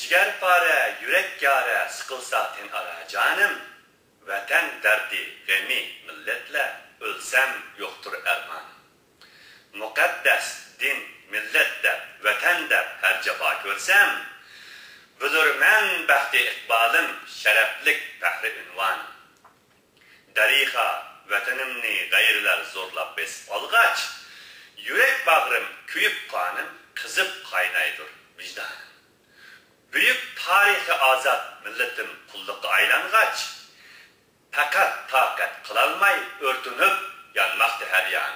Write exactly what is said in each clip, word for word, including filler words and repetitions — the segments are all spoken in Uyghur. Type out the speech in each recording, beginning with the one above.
جىگەر پارە، يۈرەك يارە، سىقىلسا تەن ئارا جانىم. ۋەتەن دەردى، غېمى مىللەتلەر، ئۆلسەم يوقتۇر ئەرمانىم. مۇقەددەس دىن، مىللەت دەپ، ۋەتەن دەپ ھەر جاپا كۆرسەم، بىلۇرمەن بەختى ئىقبالىم، شەرەپلىك پەخرى ئۇنۋانىم. دەرىخا، ۋەتىنىمنى غەيرىلەر زورلاپ بېسىپ ئالغاچ، يۈرەك باغرىم كۆيۈپ قانىم، قىزىپ قاينايدۇر ۋىجدانىم. بۈيۈك تارىخى ئازاد مىللىتىم قۇللۇققا ئايلانغاچ، پەقەت تاقەت قىلالماي ئۆرتىنىپ يانماقتا ھەر يان.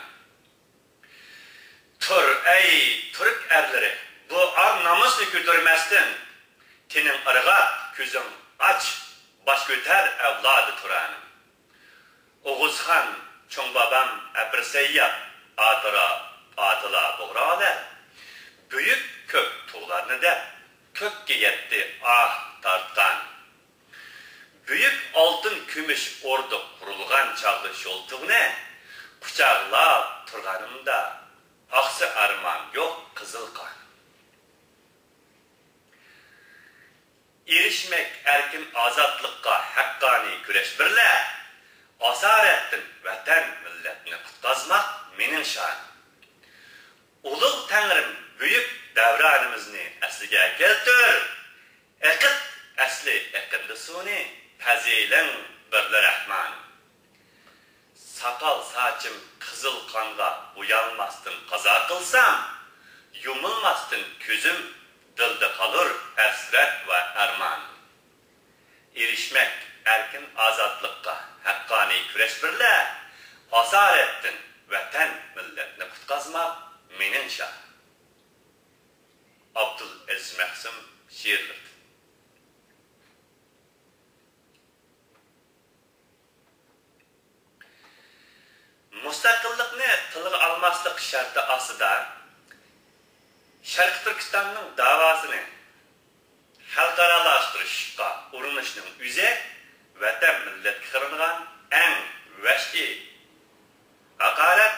تۇر، ئەي تۈرك ئەرلىرى، بۇ ئار-نامۇسنى كۆتۈرمەستىن، تېنىڭ ئىرغاق، كۆزۈڭ ئاچ، باش كۆتەر ئەۋلادى تۇرانىم. ئوغۇزخان چوڭ بابام ئەپىرسەيياپ، ئاتىرا، ئاتىلا بۇغراۋلەر، بۈيۈك كۆك تۇغلارنى دەپ، كۆككە يەتتى ئاھ تارتقان. بۈيۈك ئالتۇن كۈمۈش ئوردا قۇرۇلغان چاغدا شول تۇغنى قۇچاقلاپ تۇرغىنىمدا، ئاقسا ئارمان يوق قىزىل قان. ئېرىشمەك ئەركىن ئازادلىققا ھەققانىي كۈرەش بىرلە، ئاسارەتتىن ۋەتەن مىللەتنى قۇتقازماق مېنىڭ شانىم. ئۇلۇغ تەڭرىم، بۈيۈك دەۋرانىمىزنى ئەسلىگە كەلتۈر، ئېقىت ئەسلى ئېقىندى سۇنى، پەزىلىڭ بىرلە رەھمانىم. ساقال ساچىم قىزىل قانغا بويالماستىن قازا قىلسام، يۇمۇلماستىن كۆزۈم، دىلدا قالۇر ھەسرەت ۋە ئەرمان. ئېرىشمەك ئەركىن ئازادلىققا ھەققانىي كۈرەش بىرلە، ئاسارەتتىن ۋەتەن مىللەتنى قۇتقازماق مېنىڭ شانىم. ئابدۇل ئەزىز مەخسۇم شېئىرلىرىدىن. مۇستەقىللىقنى تىلغا ئالماسلىق شەرتى ئاستىدا شەرقىي تۈركىستاننىڭ داۋاسىنى خەلقئارالاشتۇرۇشقا ئۇرۇنۇشنىڭ ئۆزى ۋەتەن مىللەتكە قىلىنغان ئەڭ ۋەھشىي ھاقارەت،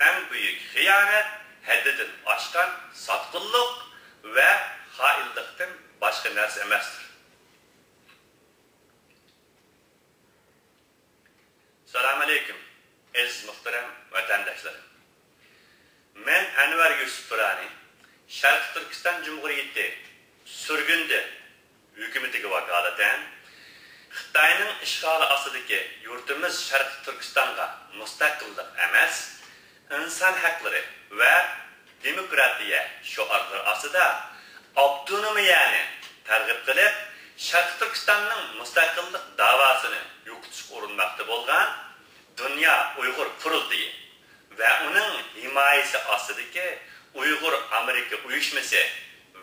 ئەڭ بۈيۈك خىيانەت، ھەددىدىن ئاشقان ساتقۇنلۇق ۋە خائىنلىقتىن باشقا نەرسە ئەمەستۇر. سالامۇئەلەيكۇم، ئەزىز مۇھتەرەم ۋەتەنداشلىرىم! مەن ئەنۋەر يۈسۈپ تۇرانى، شەرقىي تۈركىستان جۇمھۇرىيىتى سۈرگۈندە ھۆكۈمىتىگە ۋاكالىتەن، خىتاينىڭ ئىشغالى ئاستىدىكى يۇرتىمىز شەرقىي تۈركىستانغا مۇستەقىللىق ئەمەس، ئىنسان ھەقلىرى ۋە دېموكراتىيە شوئارلىرى ئاستىدا ئاپتونومىيەنى تەرغىب قىلىپ، شەرقىي تۈركىستاننىڭ مۇستەقىللىق داۋاسىنى يوقىتىشقا ئۇرۇنماقتا بولغان دۇنيا ئۇيغۇر قۇرۇلتىيى ۋە ئۇنىڭ ھىمايىسى ئاستىدىكى ئۇيغۇر ئامېرىكا ئۇيۇشمىسى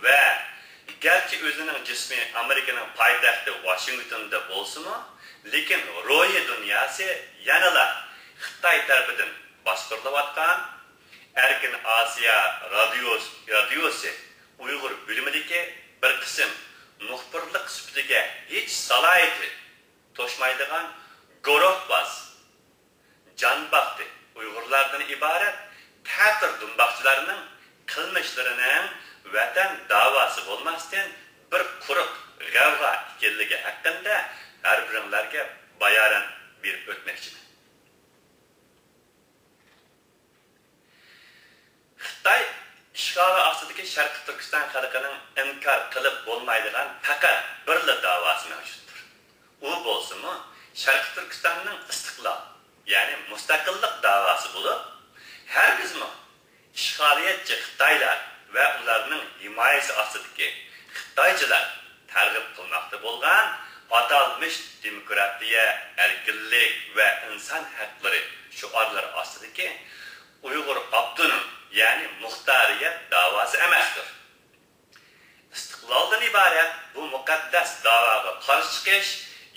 ۋە گەرچە ئۆزىنىڭ جىسمى ئامېرىكىنىڭ پايتەختى ۋاشىنگتوندا بولسىمۇ، لېكىن روھىي دۇنياسى يەنىلا خىتاي تەرىپىدىن باشقۇرۇلۇۋاتقان ئەركىن ئاسىيا رادىيوس-، رادىيوسى ئۇيغۇر بۆلۈمىدىكى بىر قىسىم مۇخبىرلىق سۈپىتىگە ھېچ سالاھىيىتى توشمايدىغان گۇرۇھباز، جان باقتى ئۇيغۇرلاردىن ئىبارەت تەتۈر دۇمباقچىلارنىڭ قىلمىشلىرىنىڭ ۋەتەن داۋاسى بولماستىن، بىر قۇرۇق غەۋغا ئىكەنلىكى ھەققىندە ھەر بىرىڭلارگە بايانات بېرىپ ئۆتمەكچىمەن. خىتاي ئىشغالى ئاستىدىكى شەرقىي تۈركىستان خەلقىنىڭ ئىنكار قىلىپ بولمايدىغان پەقەت بىرلا داۋاسى مەۋجۇتتۇر. ئۇ بولسىمۇ شەرقىي تۈركىستاننىڭ ئىستىقلال، يەنى مۇستەقىللىق داۋاسى بولۇپ، ھەرگىزمۇ ئىشغالىيەتچى خىتايلار ۋە ئۇلارنىڭ ھىمايىسى ئاستىدىكى خىتايچىلار تەرغىب قىلماقتا بولغان ئاتالمىش دېموكراتىيە، ئەركىنلىك ۋە ئىنسان ھەقلىرى شوئارلىرى ئاستىدىكى ئۇيغۇر ئاپتونوم، يەنى مۇختارىيەت داۋاسى ئەمەستۇر. ئىستىقلالدىن ئىبارەت بۇ مۇقەددەس داۋاغا قارشى چىقىش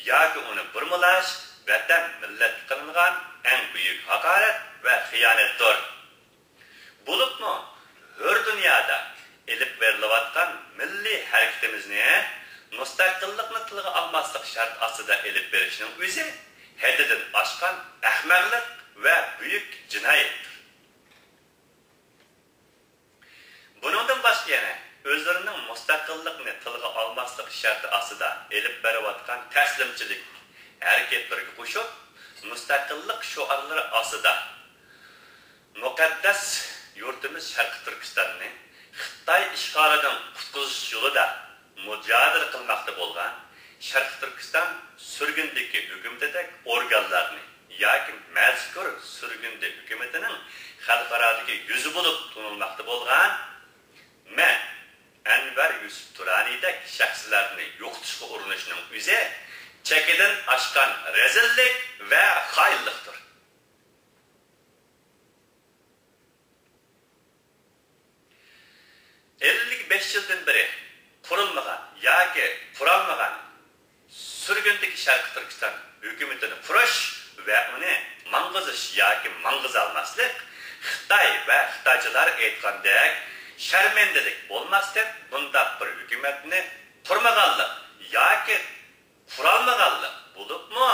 ياكى ئۇنى بۇرمىلاش ۋەتەن مىللەتكە قىلىنغان ئەڭ بۈيۈك ھاقارەت ۋە خىيانەتتۇر. بولۇپمۇ ھۆر دۇنيادا ئېلىپ بېرىلىۋاتقان مىللىي ھەرىكىتىمىزنى مۇستەقىللىقنى تىلغا ئالماسلىق شەرتى ئاستىدا ئېلىپ بېرىشنىڭ ئۆزى ھەددىدىن ئاشقان ئەخمەقلىق ۋە بۈيۈك جىنايەتتۇر. بۇنىڭدىن باشقا يەنە ئۆزلىرىنىڭ مۇستەقىللىقنى تىلغا ئالماسلىق شەرتى ئاستىدا ئېلىپ بېرىۋاتقان تەسلىمچىلىك ھەرىكەتلىرىگە قوشۇپ، مۇستەقىللىق شوئارلىرى ئاستىدا مۇقەددەس يۇرتىمىز شەرقىي تۈركىستاننى خىتاي ئىشغالىدىن قۇتقۇزۇش يولىدا مۇجادىلە قىلماقتا بولغان شەرقىي تۈركىستان سۈرگۈندىكى ھۆكۈمىتىدەك ئورگانلارنى ياكى مەزكۇر سۈرگۈندە ھۆكۈمىتىنىڭ خەلقئارادىكى يۈزى بولۇپ تونۇلماقتا بولغان مەن ئەنۋەر يۈسۈپ تۇرانىدەك شەخسلەرنى يوقىتىشقا ئۇرۇنۇشنىڭ ئۆزى چېكىدىن ئاشقان رەزىللىك ۋە خائىنلىقتۇر. ئەللىك بەش يىلدىن بېرى قۇرۇلمىغان ياكى قۇرالمىغان سۈرگۈندىكى شەرقىي تۈركىستان ھۆكۈمىتىنى قۇرۇش ۋە ئۇنى ماڭغۇزۇش ياكى ماڭغۇزالماسلىق، خىتاي ۋە خىتايچىلار ئېيتقاندەك شەرمەندىلىك بولماستىن، بۇنداق بىر ھۆكۈمەتنى قۇرمىغانلىق ياكى قۇرالمىغانلىق، بولۇپمۇ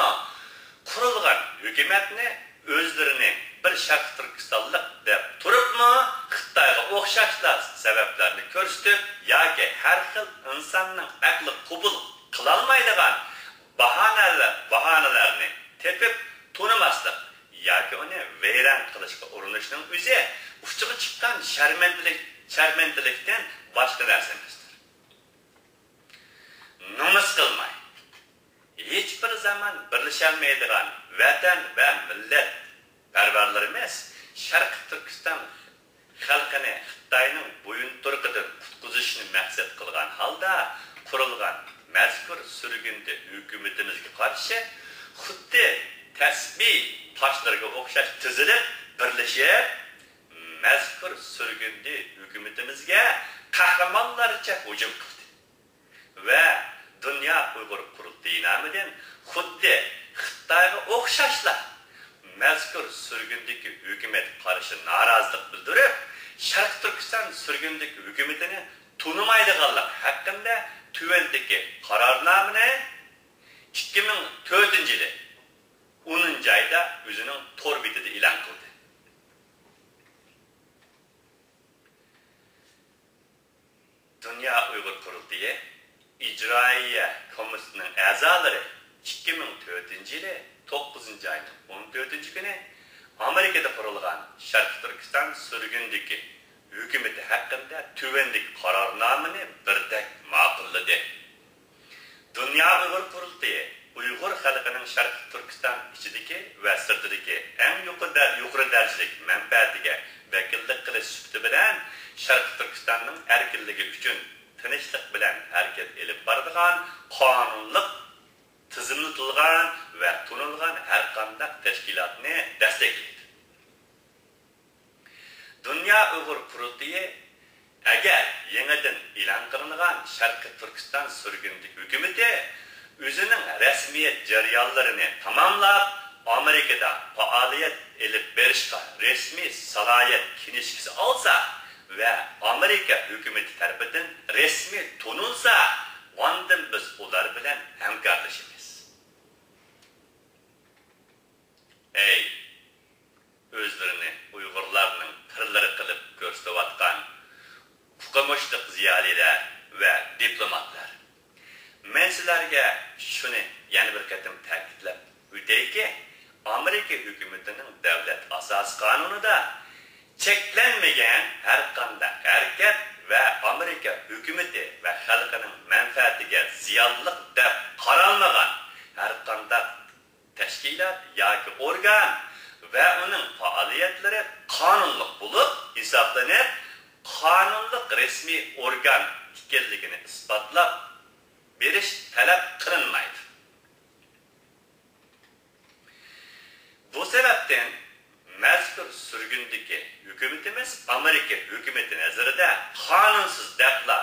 قۇرۇلغان ھۆكۈمەتنى ئۆزلىرىنى بىر شەرقىي تۈركىستانلىق دەپ تۇرۇپمۇ، خىتايغا ئوخشاشلا سەۋەبلەرنى كۆرسىتىپ ياكى ھەر خىل ئىنساننىڭ ئەقلى قوبۇل قىلالمايدىغان باھانە-، باھانىلەرنى تېپىپ تونۇماسلىق ياكى ئۇنى ۋەيران قىلىشقا ئۇرۇنۇشنىڭ ئۆزى ئۇچىغا چىققان شەرمەندىلىك، شەرمەندىلىكتىن باشقا نەرسە ئەمەستۇر. نومۇس قىلماي، ھېچبىر زامان بىرلىشەلمەيدىغان ۋەتەن ۋە مىللەت پەرۋەرلىرىمىز شەرقىي تۈركىستان خەلقىنى خىتاينىڭ بويۇنتۇرۇقىدىن قۇتقۇزۇشنى مەقسەت قىلغان ھالدا قۇرۇلغان مەزكۇر سۈرگۈندە ھۆكۈمىتىمىزگە قارشى خۇددى تەسبىھ تاشلىرىغا ئوخشاش تىزىلىپ بىرلىشىپ، مەزكۇر سۈرگۈندە ھۆكۈمىتىمىزگە قەھرىمانلارچە ھۇجۇم قىلدى. ۋە دۇنيا ئۇيغۇر قۇرۇلتىيى نامىدىن خۇددى خىتايغا ئوخشاشلا مەزكۇر سۈرگۈندىكى ھۆكۈمەتكە قارشى نارازىلىق بىلدۈرۈپ، شەرقىي تۈركىستان سۈرگۈندىكى ھۆكۈمىتىنى تونۇمايدىغانلىقى ھەققىدە تۆۋەندىكى قارارنامىنى ئىككى مىڭ تۆتىنچى يىلى ئونىنچى ئايدا ئۆزىنىڭ تور بېتىدە ئېلان قىلدى. دۇنيا ئۇيغۇر قۇرۇلتىيى ئىجرائىيە كومىتېتىنىڭ ئەزالىرى ئىككى مىڭ تۆتىنچى يىلى توققۇزىنچى ئاينىڭ ئون تۆتىنچى كۈنى ئامېرىكىدا قۇرۇلغان شەرقىي تۈركىستان سۈرگۈندىكى ھۆكۈمىتى ھەققىدە تۆۋەندىكى قارارنامىنى بىردەك ماقۇللىدى. دۇنيا ئۇيغۇر قۇرۇلتىيى ئۇيغۇر خەلقىنىڭ شەرقىي تۈركىستان ئىچىدىكى ۋە سىرتىدىكى ئەڭ يۇقىرى دە-، يۇقىرى دەرىجىلىك مەنپەئەتىگە ۋەكىللىك قىلىش سۈپىتى بىلەن، شەرقىي تۈركىستاننىڭ ئەركىنلىكى ئۈچۈن تىنچلىق بىلەن ھەرىكەت ئېلىپ بارىدىغان قانۇنلۇق تىزىملىتىلغان ۋە تونۇلغان ھەرقانداق تەشكىلاتنى دەستەكلەيدۇ. دۇنيا ئۇيغۇر قۇرۇلتىيى ئەگەر يېڭىدىن ئېلان قىلىنغان شەرقىي تۈركىستان سۈرگۈندە ھۆكۈمىتى ئۆزىنىڭ رەسمىيەت جەريانلىرىنى تاماملاپ، ئامېرىكىدا پائالىيەت ئېلىپ بېرىشقا رەسمىي سالاھىيەت كىنىشكىسى ئالسا ۋە ئامېرىكا ھۆكۈمىتى تەرىپىدىن رەسمىي تونۇلسا، ئاندىن بىز ئۇلار بىلەن ھەمكارلىشىمىز. ئەي، ئۆزلىرىنى ئۇيغۇرلارنىڭ پىرلىرى قىلىپ كۆرسىتىۋاتقان قۇقىمۇشلۇق زىيالىيلار ۋە دىپلوماتلار! مەن سىلەرگە شۇنى يەنە بىر قېتىم تەكىتلەپ ئۆتەيكى، ئامېرىكا ھۆكۈمىتىنىڭ دۆلەت ئاساسىي قانۇنىدا چەكلەنمىگەن ھەرقانداق ھەرىكەت ۋە ئامېرىكا ھۆكۈمىتى ۋە خەلقىنىڭ مەنپەئەتىگە زىيانلىق دەپ قارالمىغان ھەرقانداق تەشكىلات ياكى ئورگان ۋە ئۇنىڭ پائالىيەتلىرى قانۇنلۇق بولۇپ ھېسابلىنىپ، قانۇنلۇق رەسمىي ئورگان ئىكەنلىكىنى ئىسپاتلاپ بېرىش تەلەپ قىلىنمايدۇ. بۇ سەۋەبتىن مەزكۇر سۈرگۈندىكى ھۆكۈمىتىمىز ئامېرىكا ھۆكۈمىتى نەزىرىدە قانۇنسىز دەپلا